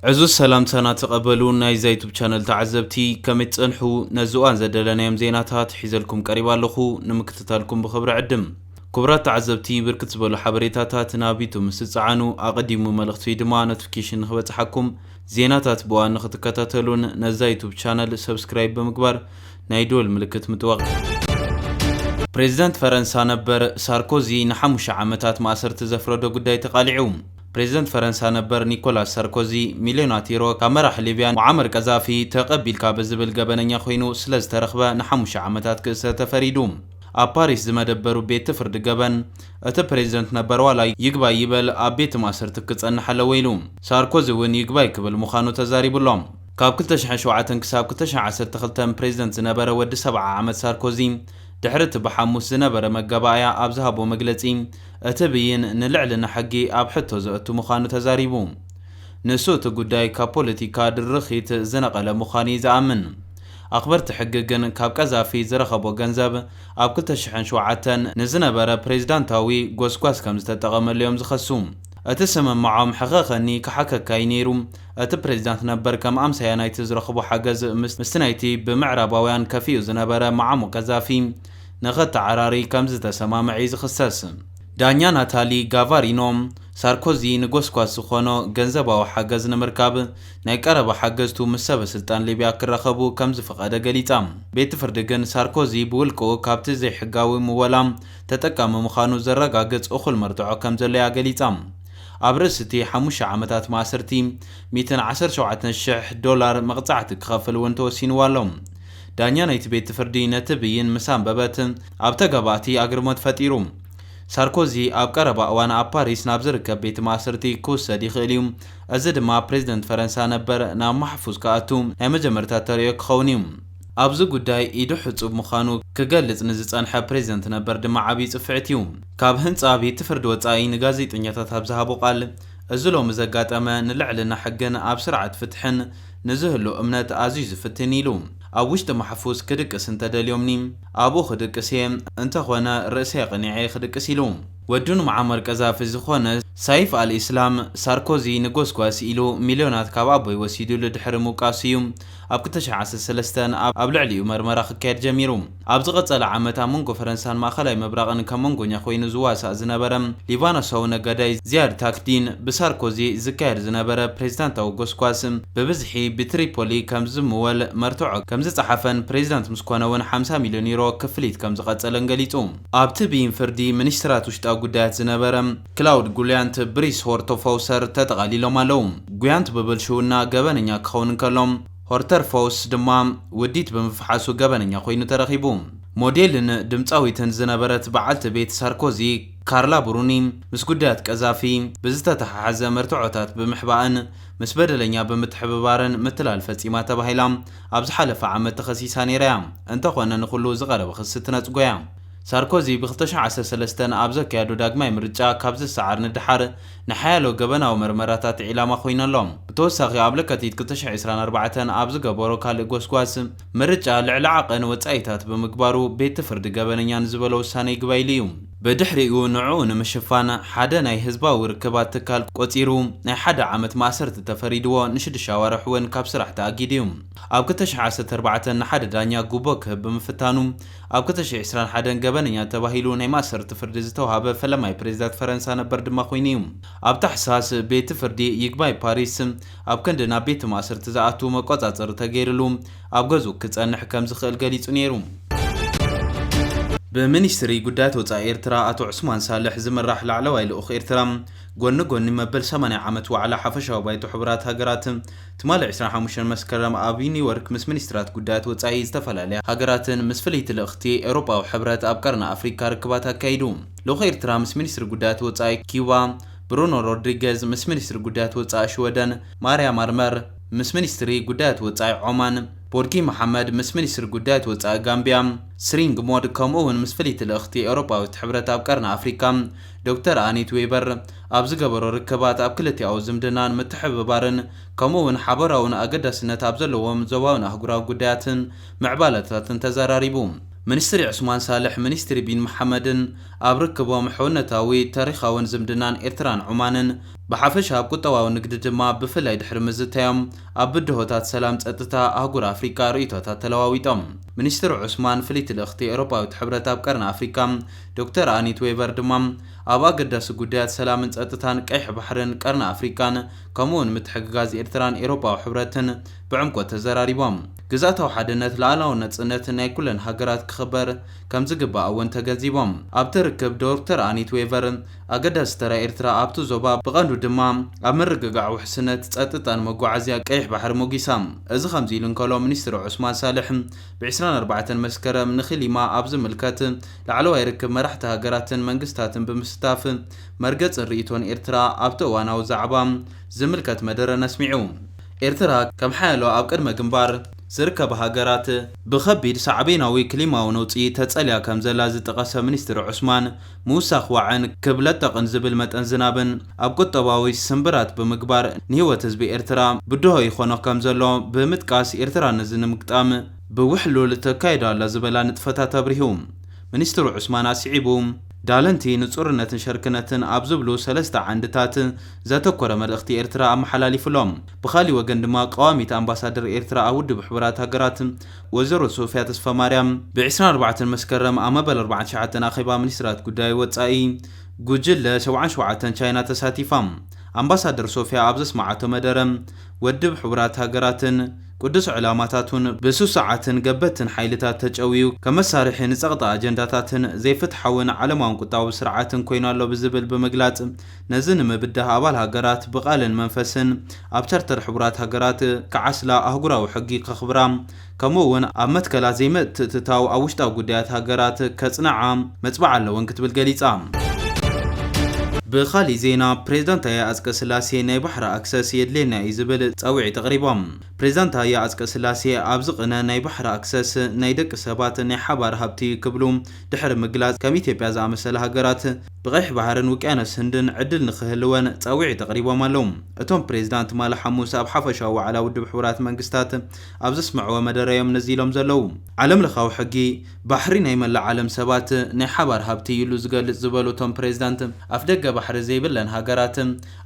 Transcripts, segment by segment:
ዕዙዝ ሰላምታና ተቐበሉ ናይዛ ዩቱብ ቻነል ተዓዘብቲ፣ ከመይ ትጸንሑ? ነዚ እዋን ዘደለናዮም ዜናታት ሒዘልኩም ቀሪባ ኣለኹ፣ ንምክትታልኩም ብኽብሪ ዕድም። ክቡራት ተዓዘብቲ፣ ብርክት ዝበሉ ሓበሬታታት ናብ ዩቱብ ምስ ትጸዓኑ ኣቐዲሙ መልእኽቲ ወይ ድማ ኖቲፊኬሽን ንኽበጽሓኩም፣ ዜናታት ብእዋን ንኽትከታተሉን ነዛ ዩቱብ ቻነል ሰብስክራይብ ብምግባር ናይ ደወል ምልክት ምጥዋቕ። ፕሬዚደንት ፈረንሳ ነበር ሳርኮዚ ንሓሙሽተ ዓመታት ማእሰርቲ ዘፍረዶ ጉዳይ ተቓሊዑ። ፕሬዚደንት ፈረንሳ ነበር ኒኮላስ ሳርኮዚ ሚልዮናት ዩሮ ካብ መራሒ ሊብያ ሙዓመር ቀዛፊ ተቐቢልካ ብዝብል ገበነኛ ኮይኑ ስለ ዝተረኽበ ንሓሙሽተ ዓመታት ክእሰር ተፈሪዱ። ኣብ ፓሪስ ዝመደበሩ ቤት ፍርዲ ገበን እቲ ፕሬዚደንት ነበር ዋላ ይግባይ ይበል ኣብ ቤት ማእሰርቲ ክጸንሕ ኣለዎ ኢሉ። ሳርኮዚ እውን ይግባይ ክብል ምዃኑ ተዛሪቡ ኣሎ። ካብ ክልተ ሽሕን ሸውዓተን ክሳብ ክልተ ሽሕን ዓሰርተ ክልተን ፕሬዚደንት ዝነበረ ወዲ ሰብዓ ዓመት ሳርኮዚ ድሕሪ እቲ ብሓሙስ ዝነበረ መጋባእያ ኣብ ዝሃቦ መግለጺ እቲ ብይን ንልዕልና ሕጊ ኣብ ሕቶ ዘእቱ ምዃኑ ተዛሪቡ። ንሱ እቲ ጉዳይ ካብ ፖለቲካ ድርኺት ዝነቐለ ምዃኑ እዩ ዝኣምን። ኣኽበርቲ ሕጊ ግን ካብ ቀዛፊ ዝረኸቦ ገንዘብ ኣብ ክልተ ሽሕን ሸውዓተን ንዝነበረ ፕሬዚዳንታዊ ጎስጓስ ከም ዝተጠቐመሉ እዮም ዝኸሱ። እቲ ስምምዖም ሕኸኸኒ ክሓከካ እዩ ነይሩ። እቲ ፕሬዚዳንት ነበር ከም ኣምሳያ ናይቲ ዝረኽቦ ሓገዝ ምስ ምስቲ ናይቲ ብምዕራባውያን ከፊኡ ዝነበረ መዓሙቕ ቀዛፊ ንኸተዓራሪ ከም ዝተሰማምዐ እዩ ዝኽሰስ። ዳኛ ናታሊ ጋቫሪኖ ሳርኮዚ ንጎስጓስ ዝኾኖ ገንዘባዊ ሓገዝ ንምርካብ ናይ ቀረባ ሓገዝቱ ምስ ሰበ ስልጣን ሊብያ ክራኸቡ ከም ዝፈቐደ ገሊጻ። ቤት ፍርዲ ግን ሳርኮዚ ብውልቅኡ ካብቲ ዘይሕጋዊ ምወላ ተጠቃሚ ምዃኑ ዘረጋግጽ እኹል መርትዖ ከም ዘሎ እያ ገሊጻ። ኣብ ርእሲ እቲ ሓሙሽተ ዓመታት ማእሰርቲ ሚእትን ዓሰርተ ሸውዓተን ሽሕ ዶላር መቕጻዕቲ ክኸፍል እውን ተወሲንዋ ኣሎ። ዳኛ ናይቲ ቤት ፍርዲ ነቲ ብይን ምስ ኣንበበት ኣብ ተጋባእቲ ኣግርሞት ፈጢሩ። ሳርኮዚ ኣብ ቀረባ እዋን ኣብ ፓሪስ ናብ ዝርከብ ቤት ማእሰርቲ ክውሰድ ይኽእል እዩ፣ እዚ ድማ ፕሬዚደንት ፈረንሳ ነበር ናብ ማሕፉዝ ክኣቱ ናይ መጀመርታ ተርእዮ ክኸውን እዩ። ኣብዚ ጉዳይ ኢዱ ሕጹብ ምዃኑ ክገልጽ ንዝጸንሐ ፕሬዚደንት ነበር ድማ ዓብዪ ጽፍዕት እዩ። ካብ ህንጻ ቤት ፍርዲ ወጻኢ ንጋዜጠኛታት ኣብ ዝሃቦ ቃል፣ እዚ ሎሚ ዘጋጠመ ንልዕልና ሕግን ኣብ ስርዓት ፍትሕን ንዝህሉ እምነት ኣዝዩ ዝፍትን ኢሉ። ኣብ ውሽጢ ማሕፉዝ ክድቅስ እንተደልዮምኒ ኣብኡ ክድቅስ እየ፣ እንተኾነ ርእሰይ ኣቕኒዐ ክድቅስ ኢሉ። ወዱ ንመዓመር ቀዛፊ ዝኾነ ሳይፍ ኣል ኢስላም ሳርኮዚ ንጎስጓስ ኢሉ ሚልዮናት ካብ ኣቦይ ወሲዱሉ ድሕሪ ምውቃሱ እዩ ኣብ ክልተ ሽሕን ዓሰርተ ሰለስተን ኣብ ኣብ ልዕሊኡ መርመራ ክካየድ ጀሚሩ። ኣብ ዝቐጸለ ዓመት ኣብ መንጎ ፈረንሳን ማእኸላይ ምብራቕን ከም መንጎኛ ኮይኑ ዝዋሳእ ዝነበረ ሊባኖሳዊ ነጋዳይ ዚያድ ታክዲን ብሳርኮዚ ዝካየድ ዝነበረ ፕሬዚዳንታዊ ጎስጓስ ብብዝሒ ብትሪፖሊ ከም ዝምወል መርትዖ ከም ዝጸሓፈን ፕሬዚዳንት ምስ ኮነ እውን ሓምሳ ሚልዮን ዩሮ ክፍሊት ከም ዝቐጸለን ገሊጹ። ኣብቲ ብይን ፍርዲ ሚኒስትራት ውሽጣዊ ጉዳያት ዝነበረ ክላውድ ጉልያንት ብሪስ ሆርቶፎውሰር ተጠቓሊሎም ኣለዉ። ጉያንት ብብልሽውና ገበነኛ ክኸውን እንከሎ፣ ሆርተርፎውስ ድማ ውዲት ብምፍሓሱ ገበነኛ ኮይኑ ተረኺቡ። ሞዴልን ድምጻዊትን ዝነበረት በዓልቲ ቤት ሳርኮዚ ካርላ ብሩኒ ምስ ጉዳያት ቀዛፊ ብዝተተሓሓዘ መርትዖታት ብምሕባእን ምስ በደለኛ ብምትሕብባርን ምትላል ፈጺማ ተባሂላ ኣብ ዝሓለፈ ዓመት ተኸሲሳ ነይራ እያ። እንተኾነ ንኹሉ ዝቐረበ ክሲ ትነጽጎ እያ። ሳርኮዚ ብ ክልተ ሽሕን ዓሰርተ ሰለስተን ኣብ ዘካየዶ ዳግማይ ምርጫ ካብ ዝሰዓር ንደሓር ንሓያሎ ገበናዊ መርመራታት ዒላማ ኮይኑ ኣሎ። ብተወሳኺ ኣብ ለካቲት ክልተ ሽሕን ዕስራን ኣርባዕተን ኣብ ዝገበሮ ካልእ ጎስጓስ ምርጫ ልዕሊ ዓቐን ወጻኢታት ብምግባሩ ቤት ፍርዲ ገበነኛ ንዝበሎ ውሳነ ይግባይ ኢሉ እዩ። ብድሕሪኡ ንዕኡ ንምሽፋን ሓደ ናይ ህዝባዊ ርክባት ትካል ቆጺሩ ናይ ሓደ ዓመት ማእሰርቲ ተፈሪድዎ ንሽዱሽተ ኣዋርሕ እውን ካብ ስራሕ ተኣጊዱ እዩ። ኣብ ክልተ ሽሕን ዓሰርተ ኣርባዕተን ንሓደ ዳኛ ጉቦ ክህብ ብምፍታኑ ኣብ ክልተ ሽሕን ዕስራን ሓደን ገበነኛ ተባሂሉ ናይ ማእሰርቲ ፍርዲ ዝተውሃበ ፈለማይ ፕሬዚዳንት ፈረንሳ ነበር ድማ ኮይኑ እዩ። ኣብ ታሕሳስ ቤት ፍርዲ ይግባይ ፓሪስ ኣብ ክንዲ ናብ ቤት ማእሰርቲ ዝኣቱ መቆጻጸሪ ተገይርሉ ኣብ ገዝኡ ክጸንሕ ከም ዝኽእል ገሊጹ ነይሩ። ብሚኒስትሪ ጉዳያት ወጻኢ ኤርትራ ኣቶ ዑስማን ሳልሕ ዝምራሕ ላዕለዋይ ልኡኽ ኤርትራ ጎኒ ጎኒ መበል ሰማንያ ዓመት ዋዕላ ሓፈሻዊ ባይቶ ሕቡራት ሃገራት ትማሊ ዕስራን ሓሙሽተን መስከረም ኣብ ኒውዮርክ ምስ ሚኒስትራት ጉዳያት ወጻኢ ዝተፈላለያ ሃገራትን ምስ ፍልይቲ ልእኽቲ ኤውሮጳዊ ሕብረት ኣብ ቀርኒ ኣፍሪካ ርክባት ኣካይዱ። ልኡኽ ኤርትራ ምስ ሚኒስትሪ ጉዳያት ወጻኢ ኪዩባ ብሩኖ ሮድሪገዝ፣ ምስ ሚኒስትሪ ጉዳያት ወጻኢ ሽወደን ማርያ ማርመር፣ ምስ ሚኒስትሪ ጉዳያት ወጻኢ ዖማን ቦድጊ መሓመድ፣ ምስ ሚኒስትሪ ጉዳያት ወጻኢ ጋምቢያ ስሪንግ ሞድ፣ ከምኡ እውን ምስ ፍልይቲ ልእኽቲ ኤውሮጳዊት ሕብረት ኣብ ቀርኒ ኣፍሪካ ዶክተር ኣኒት ዌበር ኣብ ዝገበሮ ርክባት ኣብ ክልቲኣዊ ዝምድናን ምትሕብባርን ከምኡ እውን ሓበራውን ኣገዳስነት ኣብ ዘለዎም ዞባውን ኣህጉራዊ ጉዳያትን ምዕባለታትን ተዘራሪቡ። ሚኒስትሪ ዑስማን ሳልሕ ሚኒስትሪ ቢን መሓመድን ኣብ ርክቦም ሕውነታዊ ታሪኻውን ዝምድናን ኤርትራን ዑማንን ብሓፈሻ ኣብ ቁጠባዊ ንግዲ ድማ ብፍላይ ድሕሪ ምዝታዮም ኣብ ብድሆታት ሰላም ጸጥታ ኣህጉር ኣፍሪቃ ርእይቶታት ተለዋዊጦም። ሚኒስትር ዑስማን ፍልይቲ ልእኽቲ ኤውሮጳዊት ሕብረት ኣብ ቀርኒ ኣፍሪቃ ዶክተር ኣኒት ዌቨር ድማ ኣብ ኣገዳሲ ጉዳያት ሰላምን ጸጥታን ቀይሕ ባሕርን ቀርኒ ኣፍሪቃን ከምኡውን ምትሕግጋዝ ኤርትራን ኤውሮጳዊ ሕብረትን ብዕምቆት ተዘራሪቦም። ግዝኣታዊ ሓድነት፣ ሉኣላዊ ናጽነት ናይ ኩለን ሃገራት ክኽበር ከም ዝግባእ እውን ተገንዚቦም። ኣብቲ ርክብ ዶክተር ኣኒት ዌቨር ኣገዳሲ ተራ ኤርትራ ኣብቲ ዞባ ብቐንዱ ድማ ኣብ ምርግጋዕ ውሕስነት ጸጥታን መጓዓዝያ ቀይሕ ባሕሪ ሞጊሳ። እዚ ከምዚ ኢሉ እንከሎ ሚኒስትር ዑስማን ሳልሕ ብ ዕስራን ኣርባዕተን መስከረም ንክሊማ ኣብ ዝምልከት ላዕለዋይ ርክብ መራሕቲ ሃገራትን መንግስታትን ብምስታፍ መርገጽን ርእይቶን ኤርትራ ኣብቲ እዋናዊ ዛዕባ ዝምልከት መደረ ነስሚዑ። ኤርትራ ከም ሓያሎ ኣብ ቅድመ ግንባር ዝርከባ ሃገራት ብኸቢድ ሳዕቤናዊ ክሊማዊ ነውጺ ተጸልያ ከም ዘላ ዝጠቐሰ ሚኒስትር ዑስማን፣ ምውሳኽ ዋዕን ክብ ለጠቕን ዝብል መጠን ዝናብን ኣብ ቁጠባዊ ስምብራት ብምግባር ንህይወት ህዝቢ ኤርትራ ብድሆ ይኾኖ ከም ዘሎ ብምጥቃስ፣ ኤርትራ ነዚ ንምግጣም ብውሕሉል ተካይዶ ኣላ ዝበላ ንጥፈታት ኣብሪሁ። ሚኒስትሩ ዑስማን ኣስዒቡ፣ ዳለንቲ ንጹርነትን ሸርክነትን ኣብ ዝብሉ ሰለስተ ዓንድታት ዘተኮረ መልእኽቲ ኤርትራ ኣመሓላሊፉሎም። ብኻሊእ ወገን ድማ ቀዋሚት ኣምባሳደር ኤርትራ ኣብ ውድብ ሕቡራት ሃገራት ወይዘሮ ሶፍያ ተስፋማርያም ብ ዕስራን ኣርባዕተን መስከረም ኣብ መበል ኣርባዓን ትሽዓተን ኣኼባ ሚኒስትራት ጉዳይ ወጻኢ ጉጅለ ሰብዓን ሸውዓተን ቻይና ተሳቲፋ። ኣምባሳደር ሶፍያ ኣብ ዘስመዓቶ መደረ፣ ውድብ ሕቡራት ሃገራትን ቅዱስ ዕላማታቱን ብስሱዓትን ገበትን ሓይልታት ተጨውዩ ከም መሳርሒ ንጸቕጢ ኣጀንዳታትን ዘይፍትሓውን ዓለማውን ቁጠባዊ ስርዓትን ኮይኑ ኣሎ ብዝብል ብምግላጽ፣ ነዚ ንምብዳህ ኣባል ሃገራት ብቓልን መንፈስን ኣብ ቻርተር ሕቡራት ሃገራት ክዓስላ፣ ኣህጉራዊ ሕጊ ከኽብራ፣ ከምኡ እውን ኣብ መትከላት ዘይምትእትታው ኣብ ውሽጣዊ ጉዳያት ሃገራት ከጽንዓ መጽብዓ ኣለወን ክትብል ገሊጻ። ብኻሊእ ዜና፣ ፕሬዝዳንት ታየ ኣጽቀ ስላሴ ናይ ባሕሪ ኣክሰስ የድልየና እዩ ዝብል ጻውዒት ኣቕሪቦም። ፕሬዝዳንት ታየ ኣጽቀ ስላሴ ኣብዚ ቅነ ናይ ባሕሪ ኣክሰስ ናይ ደቂ ሰባት ናይ ሓባር ሃብቲ እዩ ክብሉ ድሕሪ ምግላጽ፣ ከም ኢትዮጵያ ዝኣመሰላ ሃገራት ብቐይሕ ባሕርን ውቅያኖስ ህንድን ዕድል ንኽህልወን ጻውዒት ኣቕሪቦም ኣለዉ። እቶም ፕሬዝዳንት ትማሊ ሓሙስ ኣብ ሓፈሻዊ ዋዕላ ውድብ ሕቡራት መንግስታት ኣብ ዘስምዕዎ መደረ እዮም ነዚ ኢሎም ዘለዉ። ዓለም ለኻዊ ሕጊ ባሕሪ ናይ መላእ ዓለም ሰባት ናይ ሓባር ሃብቲ እዩ ኢሉ ዝገልጽ ዝበሉ እቶም ፕሬዝዳንት፣ ኣፍደገ ባሕሪ ዘይብለን ሃገራት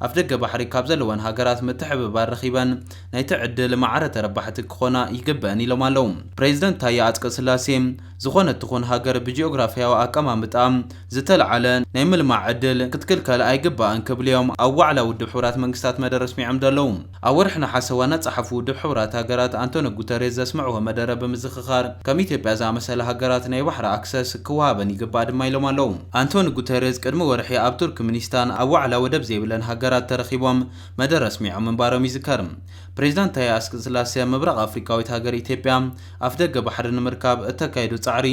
ኣፍደገ ባሕሪ ካብ ዘለወን ሃገራት ምትሕብባር ረኺበን ናይቲ ዕድል ማዕረ ተረባሕቲ ክኾና ይግበአን ኢሎም ኣለዉ። ፕሬዝዳንት ታየ ኣጽቀ ስላሴ፣ ዝኾነት ትኹን ሃገር ብጂኦግራፍያዊ ኣቀማምጣ ዝተለዓለ ናይ ምልማዕ ዕድል ክትክልከል ኣይግባእን ክብሉ እዮም ኣብ ዋዕላ ውድብ ሕቡራት መንግስታት መደረ ኣስሚዖም ዘለዉ። ኣብ ወርሒ ነሓሰ ዋና ጸሓፊ ውድብ ሕቡራት ሃገራት ኣንቶኒ ጉተሬዝ ዘስምዕዎ መደረ ብምዝኽኻር፣ ከም ኢትዮጵያ ዝኣመሰላ ሃገራት ናይ ባሕሪ ኣክሰስ ክወሃበን ይግባእ ድማ ኢሎም ኣለዉ። ኣንቶኒ ጉተሬዝ ቅድሚ ወርሒ ኣብ ቱርክሚኒስታን ኣብ ዋዕላ ወደብ ዘይብለን ሃገራት ተረኺቦም መደረ ኣስሚዖም ምንባሮም ይዝከር። ፕሬዝዳንት ታየ ኣጽቀስላሴ፣ ምብራቕ ኣፍሪካዊት ሃገር ኢትዮጵያ ኣፍደገ ባሕሪ ንምርካብ እተካይዶ ጻዕሪ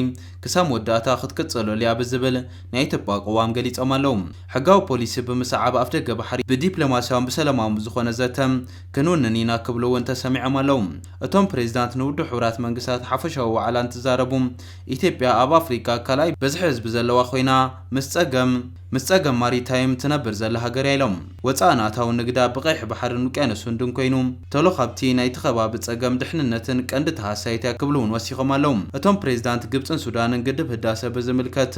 ክሳብ መወዳእታ ክትቅጽለሉ እያ ብዝብል ናይ ኢትዮጵያ ቅዋም ገሊጾም ኣለዉ። ሕጋዊ ፖሊሲ ብምስዓብ ኣፍደገ ባሕሪ ብዲፕሎማስያውን ብሰላማውን ብዝኾነ ዘተ ክንውንን ኢና ክብሉ እውን ተሰሚዖም ኣለዉ። እቶም ፕሬዝዳንት ንውድብ ሕቡራት መንግስታት ሓፈሻዊ ዋዕላ እንትዛረቡ፣ ኢትዮጵያ ኣብ ኣፍሪካ ካልኣይ በዝሒ ህዝቢ ዘለዋ ኮይና፣ ምስ ጸገም ምስ ጸገም ማሪታይም ትነብር ዘላ ሃገር እያ ኢሎም። ወጻእን ኣታውን ንግዳ ብቐይሕ ባሕርን ውቅያኖስ ህንድን ኮይኑ፣ ተሎ ካብቲ ናይቲ ከባቢ ጸገም ድሕንነትን ቀንዲ ተሃሳይት እያ ክብሉ እውን ወሲኾም ኣለዉ። እቶም ፕሬዝዳንት ግብጽን ሱዳንን ግድብ ህዳሰ ብዝምልከት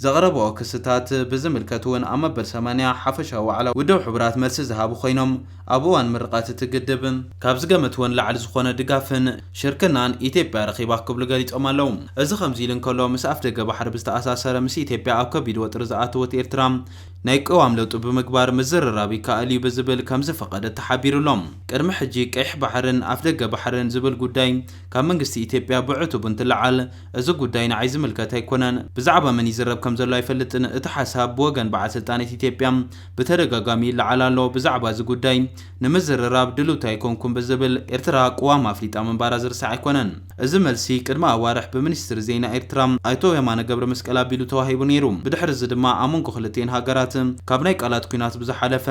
ዘቕረብኦ ክስታት ብዝምልከት እውን ኣብ መበል ሰማንያ ሓፈሻዊ ዋዕላ ውድብ ሕቡራት መልሲ ዝሃቡ ኮይኖም፣ ኣብ እዋን ምርቓት እቲ ግድብ ካብ ዝገመትዎ ንላዕሊ ዝኾነ ድጋፍን ሽርክናን ኢትዮጵያ ረኺባ ክብሉ ገሊጾም ኣለዉ። እዚ ከምዚ ኢሉ እንከሎ፣ ምስ ኣፍደገ ባሕሪ ብዝተኣሳሰረ ምስ ኢትዮጵያ ኣብ ከቢድ ወጥሪ ዝኣተወት ኤርትራ ናይ ቅዋም ለውጢ ብምግባር ምዝርራብ ይከኣል እዩ ብዝብል ከም ዝፈቐደት ተሓቢሩ ኣሎ። ቅድሚ ሕጂ ቀይሕ ባሕርን ኣፍደገ ባሕርን ዝብል ጉዳይ ካብ መንግስቲ ኢትዮጵያ ብዕቱብ እንትለዓል፣ እዚ ጉዳይ ንዓይ ዝምልከት ኣይኮነን፣ ብዛዕባ መን ይዝረብ ከም ዘሎ ኣይፈልጥን፣ እቲ ሓሳብ ብወገን በዓል ስልጣነት ኢትዮጵያ ብተደጋጋሚ ይለዓል ኣሎ፣ ብዛዕባ እዚ ጉዳይ ንምዝርራብ ድልውቲ ኣይኮንኩን ብዝብል ኤርትራ ቅዋም ኣፍሊጣ ምንባራ ዝርሳዕ ኣይኮነን። እዚ መልሲ ቅድሚ ኣዋርሕ ብሚኒስትሪ ዜና ኤርትራ ኣይቶ የማነ ገብረ መስቀል ኣቢሉ ተዋሂቡ ነይሩ። ብድሕሪ እዚ ድማ ኣብ መንጎ ክልቲኤን ሃገራት ካብ ናይ ቃላት ኲናት ብዝሓለፈ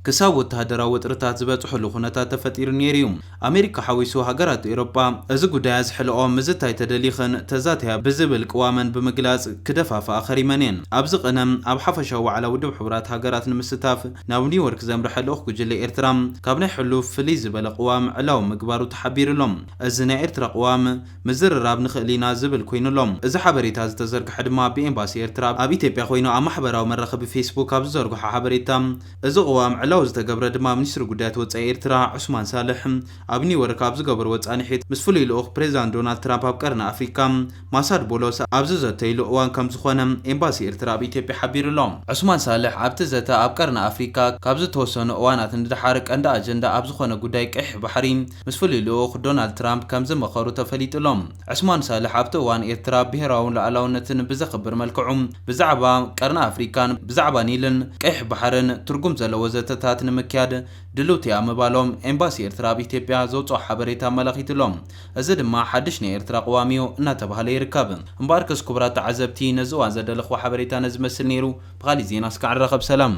ክሳብ ወተሃደራዊ ወጥርታት ዝበጽሕሉ ኩነታት ተፈጢሩ ነይሩ እዩ። ኣሜሪካ ሓዊሱ ሃገራት ኤውሮጳ እዚ ጉዳይ ኣዝሕልኦ ምዝታይ ተደሊኽን ተዛተያ ብዝብል ቅዋመን ብምግላጽ ክደፋፍኣ ከሪመን እየን። ኣብዚ ቅነ ኣብ ሓፈሻዊ ዋዕላ ውድብ ሕቡራት ሃገራት ንምስታፍ ናብ ኒውዮርክ ዘምርሐ ልኡኽ ጉጅለ ኤርትራ ካብ ናይ ሕሉፍ ፍልይ ዝበለ ቅዋም ዕላዊ ምግባሩ ተሓቢሩ ኣሎ። እዚ ናይ ኤርትራ ቅዋም ምዝርራብ ንኽእል ኢና ዝብል ኮይኑ ኣሎ። እዚ ሓበሬታ ዝተዘርግሐ ድማ ብኤምባሲ ኤርትራ ኣብ ኢትዮጵያ ኮይኑ ኣብ ማሕበራዊ መራኸቢ ፌስቡክ ኣብ ዝዘርግሖ ሓበሬታ፣ እዚ ቅዋም ዕላዊ ዝተገብረ ድማ ሚኒስትሪ ጉዳያት ወጻኢ ኤርትራ ዑስማን ሳልሕ ኣብ ኒውዮርክ ኣብ ዝገበርዎ ጻንሒት ምስ ፍሉይ ልኡኽ ፕሬዚዳንት ዶናልድ ትራምፕ ኣብ ቀርኒ ኣፍሪካ ማሳድ ቦሎስ ኣብ ዝዘተይሉ እዋን ከም ዝኾነ ኤምባሲ ኤርትራ ኣብ ኢትዮጵያ ሓቢሩ ኣሎ። ዑስማን ሳልሕ ኣብቲ ዘተ ኣብ ቀርኒ ኣፍሪካ ካብ ዝተወሰኑ እዋናት ንድሓር ቀንዲ ኣጀንዳ ኣብ ዝኾነ ጉዳይ ቀይሕ ባሕሪ ምስ ፍሉይ ልኡኽ ዶናልድ ትራምፕ ከም ዝመኸሩ ተፈሊጡ ኣሎ። ዑስማን ሳልሕ ኣብቲ እዋን ኤርትራ ብሄራውን ሉዓላውነትን ብዘኽብር መልክዑ ብዛዕባ ቀርኒ ኣፍሪካን ብዛዕባ ኒልን ቀይሕ ባሕርን ትርጉም ዘለዎ ዘተታት ንምክያድ ድልውቲ እያ ምባሎም ኤምባሲ ኤርትራ ኣብ ኢትዮጵያ ዘውፅኦ ሓበሬታ ኣመላኺቱ ኣሎ። እዚ ድማ ሓድሽ ናይ ኤርትራ ቅዋም እዩ እናተባህለ ይርከብ። እምበኣርከስ ክቡራት ተዓዘብቲ፣ ነዚ እዋን ዘደለኽዎ ሓበሬታ ነዚ መስል ነይሩ። ብኻሊእ ዜና እስካዕ ንራኸብ። ሰላም።